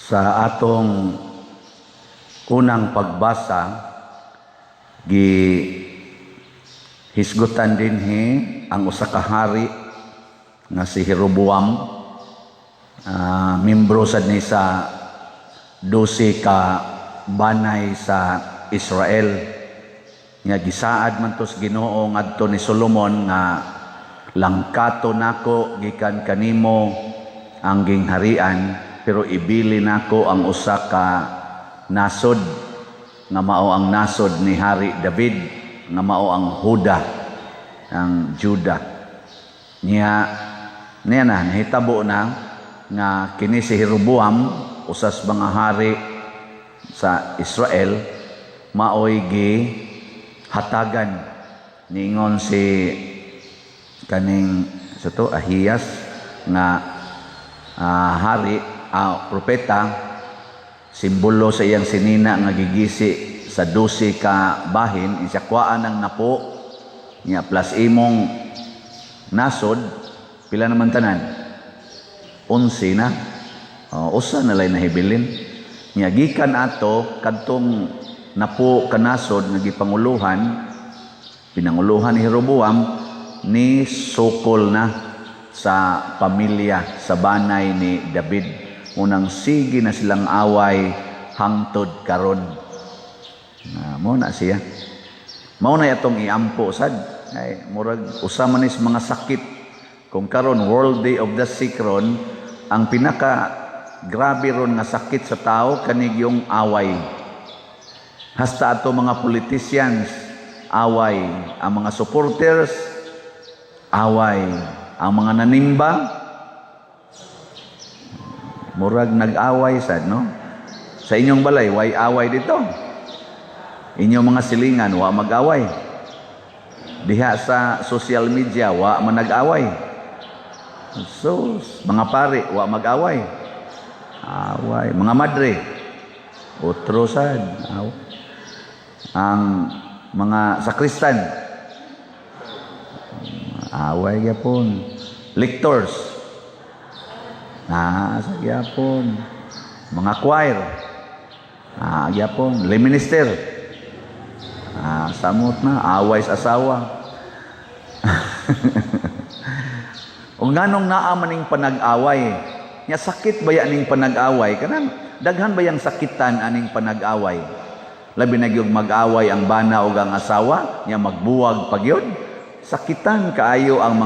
Sa atong unang pagbasa, gi hisgutan dinhi ang usa ka hari nga si Jeroboam, membro sad ni sa 12 ka banay sa Israel, nga gisaad man to sa Ginoo ngadto ni Solomon nga langkato nako gikan kanimo ang gingharian, pero ibili nako ang usa ka nasod nga mao ang nasod ni Hari David, nga mao ang Huda, ang Juda. Niya niya na nahitabo na nga kini si Jeroboam, usas mga hari sa Israel, maoy gi hatagan. Niingon si kaning sa to Ahiyas nga hari, propeta, simbolo sa iyang sinina nga gigisi sa 12 ka bahin, isya kuhaan ang napo niya plus imong nasod, pila naman tanan? 11 na. Usa na lay nahibilin niya. Gikan ato kadtong napo kanasod nga gipanguluhan, pinanguluhan ni Jeroboam, ni sukol na sa pamilya, sa banay ni David. Unang sige na silang away hangtod karon. Mo na siya, mao na atong iampo sad, ay murag usa man is mga sakit. Kung karon World Day of the Sick ron, ang pinaka grabe ron nga sakit sa tao kanig yung away. Hasta ato mga politicians away, ang mga supporters away, ang mga nanimba murag nag-away sad, no? Sa inyong balay, way away dito? Inyong mga silingan, wa mag-away? Diha sa social media, wa man nag-away? So, mga pare, wa mag-away? Away. Mga madre, otro sad. Away. Ang mga sakristan, away gyapon. Lectors, na sa gyapon. Mga choir, gyapon. Lay minister, samot na, away sa asawa. O nganong naa man ning panag-away? Nya sakit ba ning panag-away? Kanang daghan ba yang sakitan aning panag-away? Labi na gyud mag-away ang bana ug ang asawa, nya magbuwag pa gyud. Sakitan kaayo ang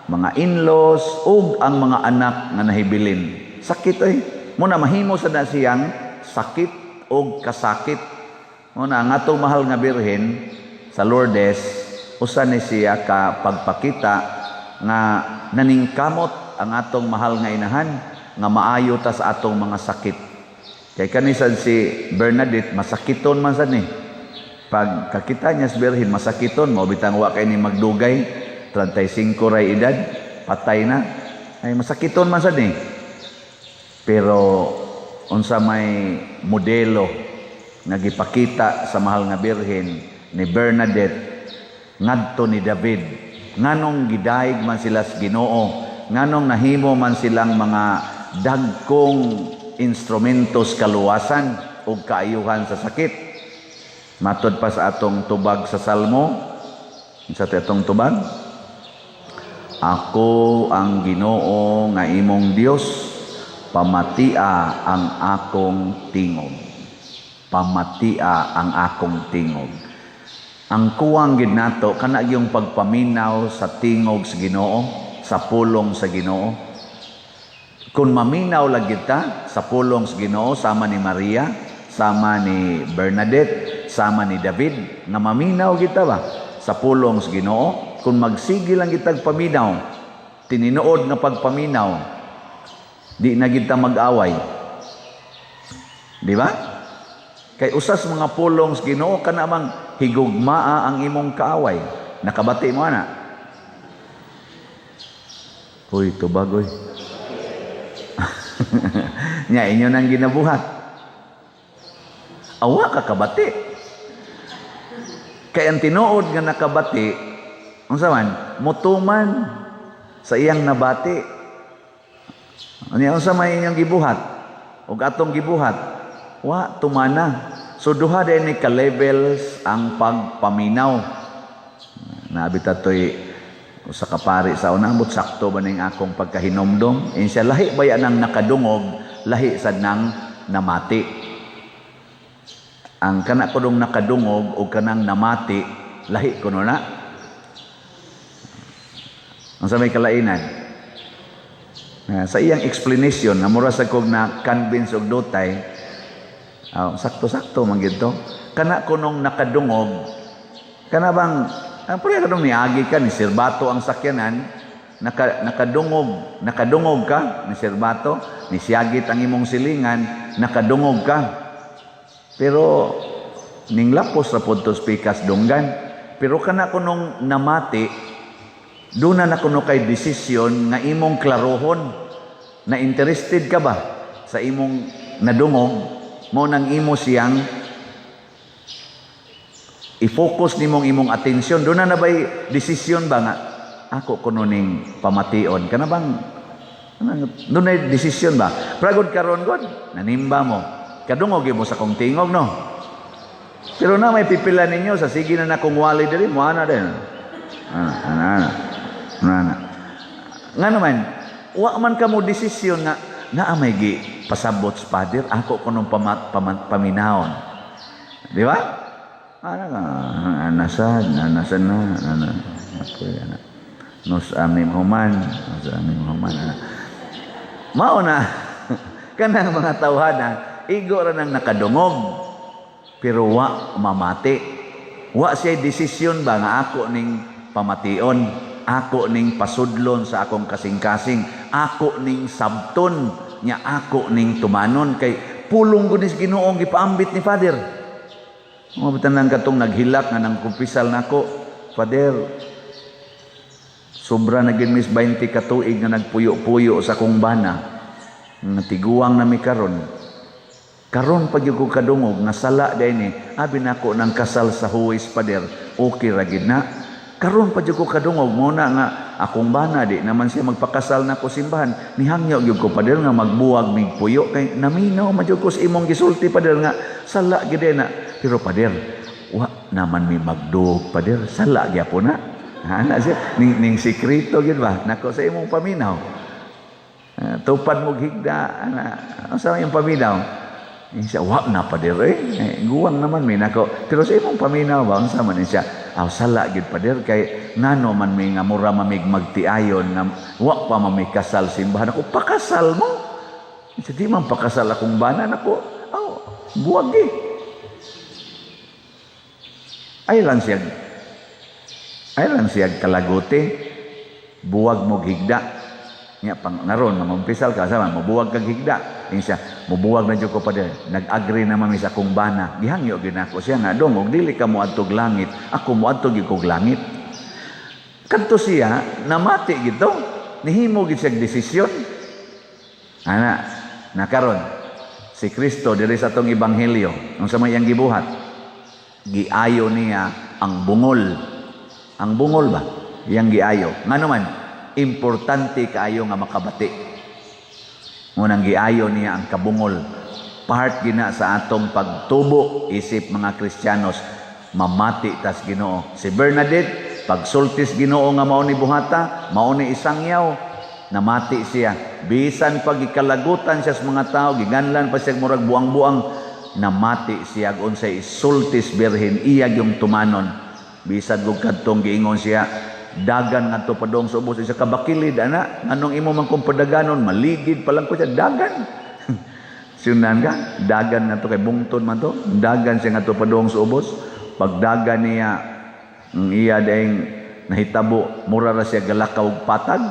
mga in-laws ug ang mga anak nga nahibilin. Sakit oy. Muna mahimo sa na siyang sakit og kasakit. Muna ang atong mahal nga Birhen sa Lourdes, usa ni siya ka pagpakita nga naningkamot ang atong mahal nga inahan nga maayo ta sa atong mga sakit. Kay kani sad si Bernadette, masakiton man sad ni. Pag kakita niya sa Birhen, masakiton, mao bitang wa kay ni magdugay, 35 ray edad, patay na. Ay masakiton man sad ni. Pero unsa may modelo nga gipakita sa mahal nga Birhen ni Bernadette ngadto ni David? Nganong gidayeg man sila sa Ginoo? Nganong nahimo man silang mga dagkong instrumentos kaluwasan ug kaayuhan sa sakit? Matod pa sa atong tubag sa Salmo, sa atong tubag, "Ako ang Ginoo nga imong Dios, pamatia ang akong tingog. Pamatia ang akong tingog." Ang kuwang gid nato kana yung pagpaminaw sa tingog sa Ginoo, sa pulong sa Ginoo. Kung maminaw lang kita sa pulong sa Ginoo, sama ni Maria, sama ni Bernadette, sama ni David, nga maminaw kita ba sa pulong sa Ginoo, kung magsige lang kitag paminaw, tininuod nga pagpaminaw, di na kita mag-away. Di ba? Kay usas mga pulong sa Ginoo kana mang higugmaa ang imong kaaway. Nakabati mo ana? Uy, tubag oy. Nya inyo nang ginabuhat. Awa ka kabati. Kay ang tinuod nga nakabati, unsa man, mutuman sa iyang nabati. Ano, unsa may inyong gibuhat? Ug atong gibuhat, wa tumana. So duha din ni ka levels ang pagpaminaw. Nabi tatoy usa ka pari sa una, ambot sakto ba ning akong pagkahinomdom. Ingon siya, lahi baya nang nakadungog, lahi sad nang namati. Ang kana kunong nakadungog o kanang namati, lahi kuno na. Ang sa may kalainan. Sa iyang explanation, nga mura sa kog na convince og dutay, sakto-sakto man gyud to. Kana kunong nakadungog, kana bang ang pareha kanong niagi ka ni sirbato ang sakyanan, nakadungog, nakadungog ka ni sirbato, ni siyagit ang imong silingan, nakadungog ka. Pero ninglapos ra pud to pikas dunggan. Pero kana kunong namati, doon na kuno kay desisyon nga imong klarohon na interested ka ba sa imong nadungog mo, nang imo siyang i-focus nimong imong atensyon. Doon na na ba'y desisyon ba nga ako kuno ning pamation, kana bang doon na desisyon ba? Pragod karon god nanimba mo, kadungog mo sa kong tingog, no? Pero na may pipila ninyo sa sige na nakong wali diri mo ana din, ana ana ana ana. Nga naman wa man kamo desisyon nga naa may gi pasabot sa Father, ako kunong paminawon, di ba? Ana ka nasad nasad na ana ako ana nos aming human, nos aming human, ana. Mao na kanang mga tawhana, igo ra nang nakadungog pero wa mamati. Wa siya desisyon ba nga ako ning pamation, ako ning pasudlon sa akong kasing-kasing, ako ning sabton nya, ako ning tumanon kay pulong gud ni Ginoo gipaambit ni Father. Mga bitaw katong naghilak nga nang kumpisal nako, "Father, sobra na gid mis 20 ka tuig nga nagpuyo-puyo sa akong bana. Nga tiguang na mi karon. Karon pag ko kadungog nga sala day ni, abi nako nang kasal sa huwis, Father, okay ra gid na. Karon pa jud ko kadungog mo na nga akong bana di naman siya magpakasal nako simbahan. Nihangyo gyud ko, Father, nga magbuwag mig puyo kay naminaw man jud ko sa imong gisulti, Father, nga sala gid na. Pero Father, wa naman mi magduog, Father, sala gyapon na." Ana siya ning sikreto gyud ba nako sa imong paminaw. Tupad mo higda ana, unsa yung paminaw? Siya, "Wa na, Pader, eh. Eh, guwang naman mi nako." "Pero sa imong paminaw ba, unsa man?" Siya, "Aw, sala gyud, Pader, kay ngano man mi nga mura mamig magtiayon nga wa pa man mi kasal simbahan ako." "Pakasal mo." Siya, "Di man pakasal akong bana nako. Aw, buwag eh." Ay lang siya kalaguti. Buwag mo higda. Nya pang ngaron mangumpisal ka sama mobuwag kag higda. Ingon siya, "Mobuwag na jud ko, Pader. Nag-agree naman mi sa akong bana." Gihangyo gyud nako siya nga dong og dili ka moadtog langit, ako moadto gyud kog langit. Kadto siya namati gito. Nihimo gid siya desisyon. Ana, nakaron si Kristo diri sa atong ebanghelyo, unsa may iyang gibuhat? Giayo niya ang bungol. Ang bungol ba? Iyang giayo. Ngano man, importante kaayo nga makabati. Ngunang giayo niya ang kabungol. Part gina sa atong pagtubo isip mga Kristiyanos, mamati tas Ginoo. Si Bernadette, pagsultis Ginoo nga mao ni buhata, mao ni isangyaw, namati siya. Bisan pag gikalagutan siya sa mga tao, giganlan pa siya murag buang-buang, namati siya unsay isultis Birhen, iya yung tumanon. Bisan kung kadtong giingon siya, dagan ngadto padong sa ubos, isa kabakilid ana, anong imo man kung padaganon, maligid pa lang ko siya, dagan. Sinunan ka, dagan ngadto kay bungtod man to, dagan siya ngadto padong sa ubos. Pagdagan niya, ang iya daing nahitabo, mura ra siya galakaw og patag,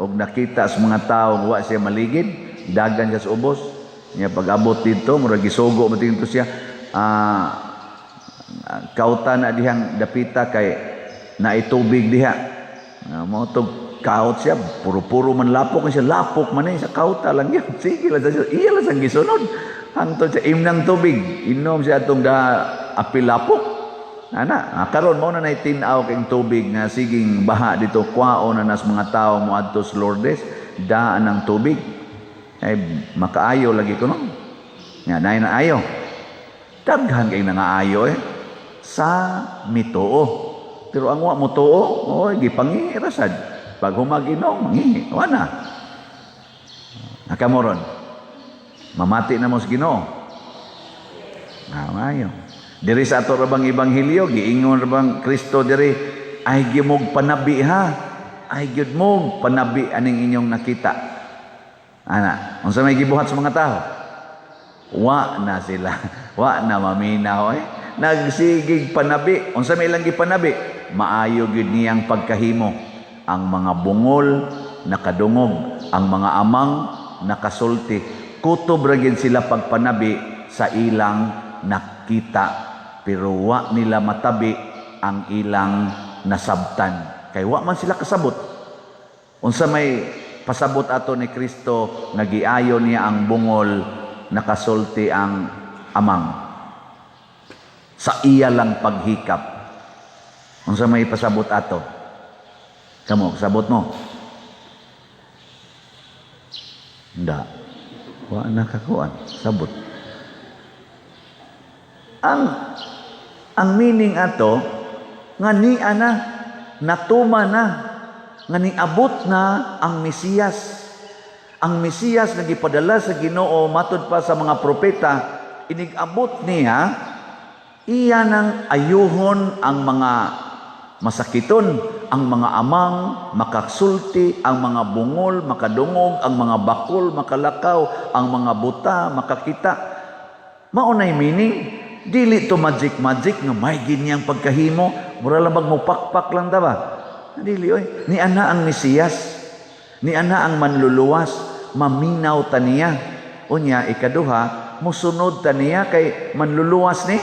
og nakita sa mga tao wa siya maligid, dagan siya sa ubos. Niya pag-abot dito, mura gisugo mo dito siya, kauta na dihang dapita kay naitubig diha. Mo to kaut siya, puro-puro man lapok siya, lapok man eh, sa kauta lang yun. Sige lang siya, iya lang siyang gisunod. Hangtod siya, imnang tubig, inom siya atong da apil lapok. Ana, karon mo na nay tin-aw kay tubig nga siging baha dito, kwao na nas mga tao mo adto sa Lourdes, daan ang tubig. Ay makaayo lagi ko no. Nga nay na ayo. Daghan kay nangaayo eh sa mituo. Pero ang wa mo tuo, oy gipangihi ra sad. Pag humaginom, mangihi. Wa na. Nakamoron. Mamati na mo sa Ginoo. Ah, maayo. Diri sa ato ra bang ebanghelyo, giingon ra bang Kristo diri, ay gyud panabi ha. Ay gyud mo panabi aning inyong nakita. Ana, unsa may gibuhat sa mga tao? Wa na sila. Wa na maminaw eh. Nagsigig panabi. Unsa may ilang gipanabi? Maayo gyud niyang pagkahimo. Ang mga bungol nakadungog, ang mga amang nakasulti. Kutob ra gyud sila pagpanabi sa ilang nakita, pero wa nila matabi ang ilang nasabtan. Kay wa man sila kasabot. Unsa may pasabot ato ni Kristo nga giayo niya ang bungol, nakasulti ang amang sa iya lang paghikap? Unsa may pasabot ato? Kamo, kasabot mo? Nda. Wa na kakuan, sabot. Ang meaning ato nga ni ana natuma na nga niabot na ang Mesiyas. Ang Mesiyas nga gipadala sa Ginoo matud pa sa mga propeta, inig-abot niya, iya nang ayuhon ang mga masakiton, ang mga amang makasulti, ang mga bungol makadungog, ang mga bakol makalakaw, ang mga buta makakita. Mao nay meaning, dili to magic magic nga may ginyang pagkahimo, mura lang magmupakpak lang ta ba? Dili oy, ni ana ang Mesiyas. Ni ana ang manluluwas, maminaw ta niya. Unya ikaduha, musunod ta niya kay manluluwas ni.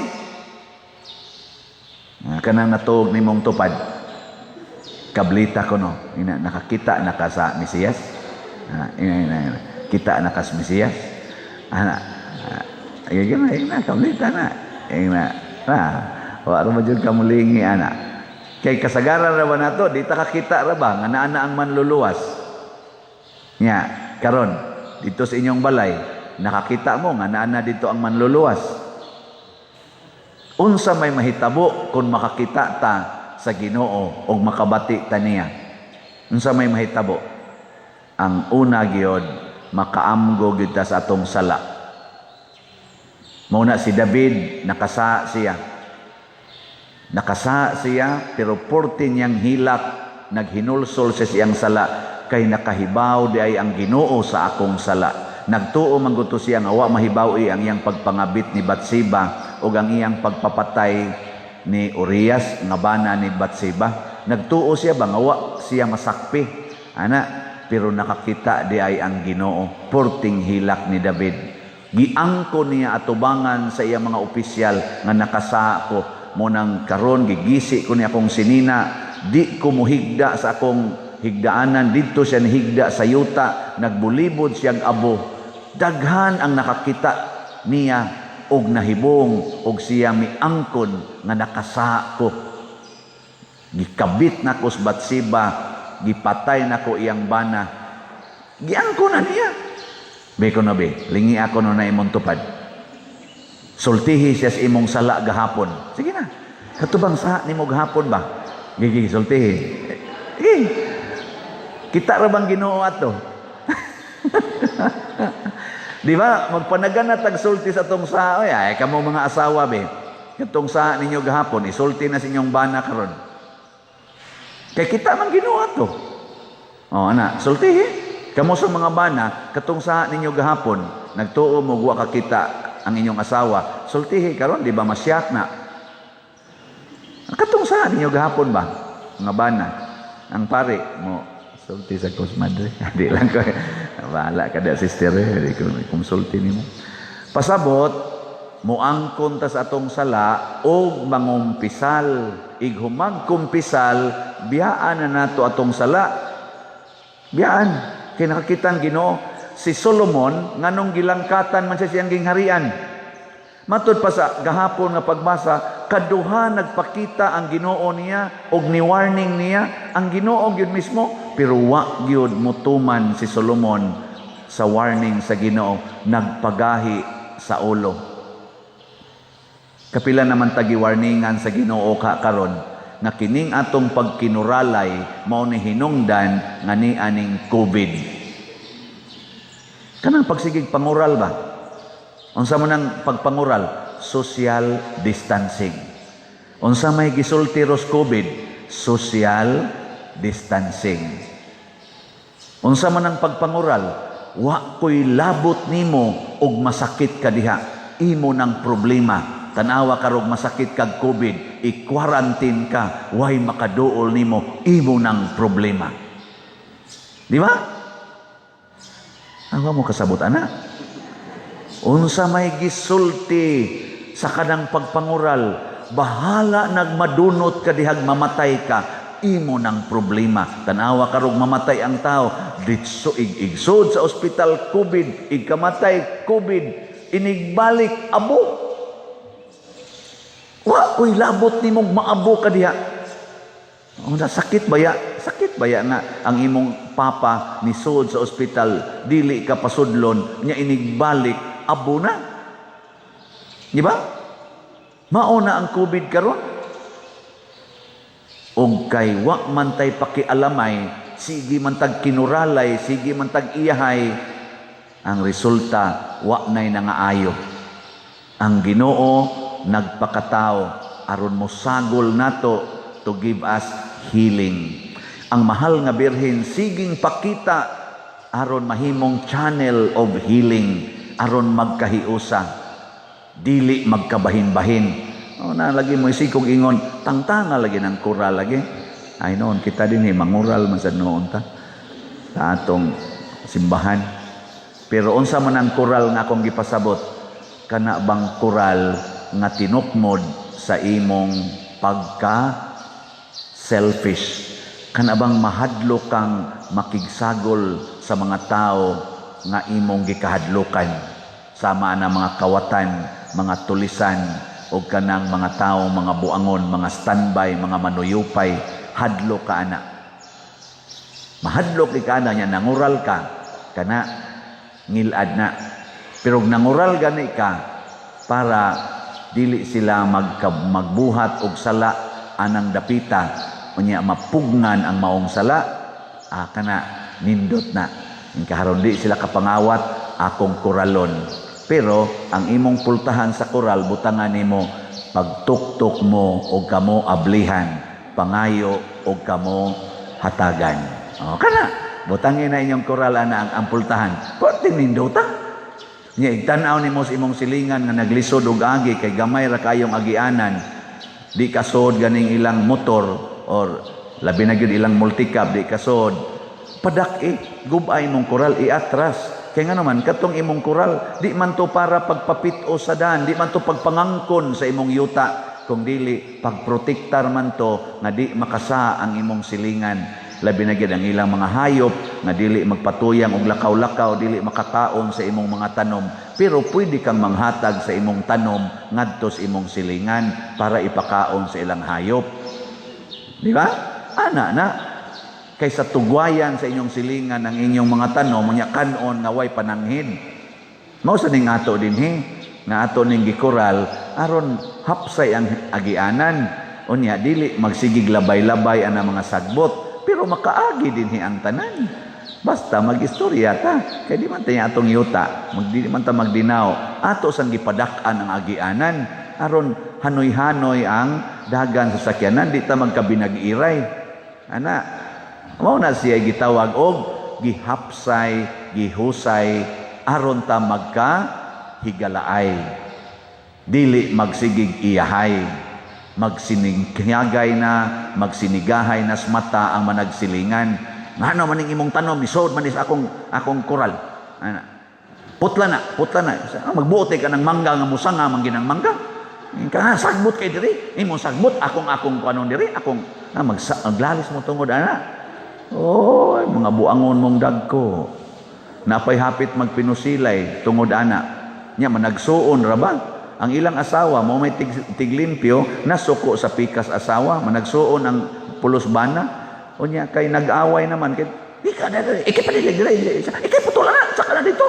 Ah, kanang natuog nimong tupad. Kablita ko no. Ina, nakakita na ka sa Mesiyas. Ah, ina, ina, ina. Kita na ka sa Mesiyas. Ana, ah, ay, ina, ina, kablita na. Ina, na, wa ra ba jud ka mulingi ana. Kay kasagaran ra ba nato, di ta kakita ra ba nga naa na ang manluluwas. Nya, karon dito sa inyong balay, nakakita mo nga naa na dito ang manluluwas. Unsa may mahitabo kung makakita ta sa Ginoo og makabati ta niya? Unsa may mahitabo? Ang una gyud, makaamgo gyud ta sa atong sala. Mao na si David, nakasa siya. Nakasa siya, pero porte niyang hilak, naghinulsol sa siyang sala, kay nakahibaw di ay ang Ginoo sa akong sala. Nagtuo man gud to siya nga wa mahibaw ang iyang pagpangabit ni Batseba ug ang iyang pagpapatay ni Urias nga bana ni Batseba. Nagtuo siya ba nga wa siya masakpi. Ana, pero nakakita di ay ang Ginoo, porting hilak ni David. Giangko niya atubangan sa iyang mga opisyal nga nakasako mo nang karon gigisi ko ni akong sinina, di ko muhigda sa akong higdaanan. Didto siya nihigda sa yuta, nagbulibod siyang abo. Daghan ang nakakita niya og nahibong og siya miangkon nga nakasako. Gikabit nako sa Batseba, gipatay nako iyang bana. Giangkon na niya. Be ko na be, lingi ako no na imong tupad. Sultihi siya sa imong sala gahapon. Sige na. Katubang sa nimo gahapon ba? Gigi sultihi. Sige. Kita ra bang Ginoo ato? Di ba? Magpanagan na tagsulti sa atong sa, oy, ay kamo mga asawa be. Katong sa ninyo gahapon, isulti na sa inyong bana karon. Kay kita man Ginoo ato. Oh, ana, sultihi. Kamo sa mga bana, katong sa ninyo gahapon, nagtuo mo wa kakita ang inyong asawa, sultihi karon, di ba masyak na? Katong sa ninyo gahapon ba? Mga bana, ang pare mo sulti sa kos madre. Di lang ko. Bahala ka da, sister eh. Di ko konsulti nimo. Pasabot, muangkon ta sa atong sala og mangumpisal. Ighumag kumpisal, biyaan na nato atong sala. Biyaan. Kay nakakita ang Ginoo. Si Solomon, nganong gilangkatan man siya siyang gingharian. Matud pa sa gahapon nga pagbasa, kaduha nagpakita ang Ginoo niya og ni warning niya ang Ginoo gyud mismo, pero wa gyud mutuman si Solomon sa warning sa Ginoo, nagpagahi sa ulo. Kapila naman tagi warningan sa Ginoo ka karon nga kining atong pagkinuralay mao ni hinungdan nga ni aning COVID. Kanang pagsigig pangural ba? Unsa man ang pagpangural? Social distancing. Unsa may gisulti ros COVID? Social distancing. Unsa man ang pagpangural? Wa ko'y labot nimo og masakit ka diha. Imo nang problema. Tanawa karog masakit kag COVID, i-quarantine ka, way makaduol nimo, imo nang problema. Di ba? Awa mo kasabot ana. Unsa may gisulti sa kanang pagpangural, bahala nagmadunot ka dihag mamatay ka, imo nang problema. Tanawa karog mamatay ang tao, ditso ig-igsod sa ospital COVID, igkamatay COVID, inigbalik abo. Wa ko'y labot nimong maabo ka diha. Oh, sakit baya? Sakit baya nga ang imong papa ni sud sa ospital, dili ka pasudlon, nya inigbalik, abo na. Di ba? Mao na ang COVID karon. Og kay wa man tay pakialamay, sige man tag kinuralay, sige man tag iyahay, ang resulta wa nay nangaayo. Ang Ginoo nagpakatao aron mosagol nato to give us healing. Ang mahal nga Birhen siging pakita aron mahimong channel of healing, aron magkahiusa, dili magkabahin-bahin. O na lagi mo isikog ingon, tangtanga lagi ng kural lagi. Ay noon kita din eh, mangural man sa noon ta sa atong simbahan. Pero unsa man ang kural nga akong gipasabot? Kana bang kural nga tinukmod sa imong pagka selfish? Kana bang mahadlok kang makigsagol sa mga tao nga imong gikahadlokan? Sama na mga kawatan, mga tulisan, o kanang mga tao, mga buangon, mga standby, mga manuyupay, hadlok ka ana. Mahadlok ka ana nya nangural ka, kana ngilad na. Pero nangural gani ka para dili sila magbuhat og sala anang dapita, unya mapugngan ang maong sala, kana nindot na. In kaharon di sila kapangawat akong kuralon. Pero ang imong pultahan sa kural, butangan nimo pagtuktok mo og kamo ablihan, pangayo og kamo hatagan. O kana butangin na inyong kural ana ang pultahan. Pwede nindota. Nya igtan-aw nimo sa imong silingan nga naglisod og agi kay gamay ra kayong agianan. Di kasod ganing ilang motor or labi na gyud ilang multicab di kasod. Padak eh, gubay imong kural iatras. Kay nga naman katong imong kural di man to para pagpapit-o sa daan, di man to pagpangangkon sa imong yuta, kung dili pagprotektar man to nga di makasa ang imong silingan. Labi na gyud ang ilang mga hayop nga dili magpatuyang og lakaw-lakaw, dili makakaon sa imong mga tanom. Pero pwede kang manghatag sa imong tanom ngadto sa imong silingan para ipakaon sa ilang hayop. Di ba? Ana na. Kaysa tugwayan sa inyong silingan ang inyong mga tanom, unya kanon nga way pananghid. Mao sa ning ato dinhi, nga ato ning gikural aron hapsay ang agianan. Unya dili magsigig labay-labay ang mga sagbot, pero makaagi dinhi ang tanan. Basta magistorya ta, kay di man tayo atong yuta, magdi man ta magdinaw. Ato sang gipadak-an ang agianan aron hanoy-hanoy ang dagan sa sakyanan, di ta magkabinag-iray. Ana, mao na siya gitawag og gihapsay, gihusay aron ta magka higalaay. Dili magsigig iyahay, magsinigagay na, magsinigahay na sa mata ang managsilingan. Ngano man ning imong tanom, isod man is akong koral. Ana. Putla na, putla na. Magbuot ka ng mangga nga musanga man ginang mangga. Ka sagbot kay diri, imong sagbot akong kanon diri, akong maglalis mo tungod ana. Oy, mga buangon mong dagko. Napay hapit magpinusilay tungod ana. Nya managsuon ra ba? Ang ilang asawa mo may tiglimpyo, nasuko sa pikas asawa, managsuon ang pulos bana. Unya kay nag-away naman kay Ika na diri, ikay padili diri, ikay putulan na, saka na dito.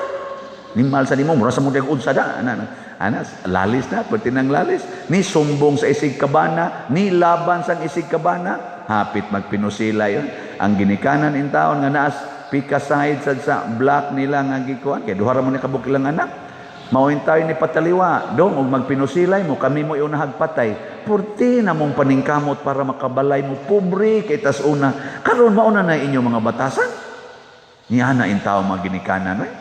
Nimal sa nimo, mura sa mo unsa da. Ana, ana, lalis na, pwede nang lalis. Ni sumbong sa isig kabana, ni laban sa isig kabana, hapit magpinusila yun. Ang ginikanan in taon nga naas pika side sad sa block nila nga gikuan kay duha ra mo ni kabuk ilang anak. Mao tayo ni pataliwa dong og magpinusilay mo, kami mo unahag patay. Purti na mong paningkamot para makabalay mo, pobre kay tas una. Karon mao na na inyong mga batasan. Niya na in tao mga ginikanan eh.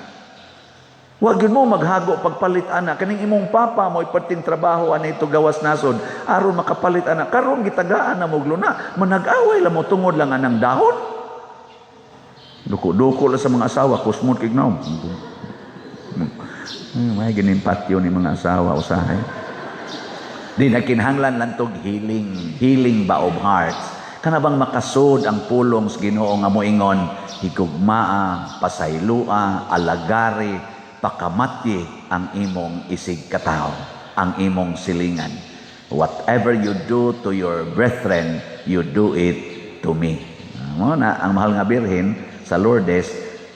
Wag yun mo maghago pagpalit ana, kaning imong papa mo iperting trabaho ana ito gawas nasod aron makapalit ana. Karon gitagaan na mo luna, manag-away lang mo tungod lang anang dahon. Duko-duko lang sa mga asawa, kusmod kay gnaw. May ganin patyo ni mga asawa usahay. Di na kinahanglan lang tog healing, healing ba of hearts. Kana bang makasud ang pulong sa Ginoo nga moingon, higugmaa, pasaylua, alagari, pakamatyi ang imong isig katawo, ang imong silingan. Whatever you do to your brethren, you do it to me. Mo na ang mahal nga Birhen sa Lourdes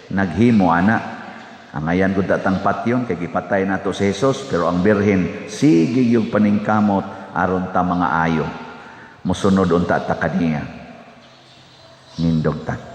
naghimo ana. Angayan gud tang patyon kay gipatay nato si Jesus, pero ang Birhen sige yung paningkamot aron ta mga ayo. Mosunod unta ta kaniya. Nindog ta.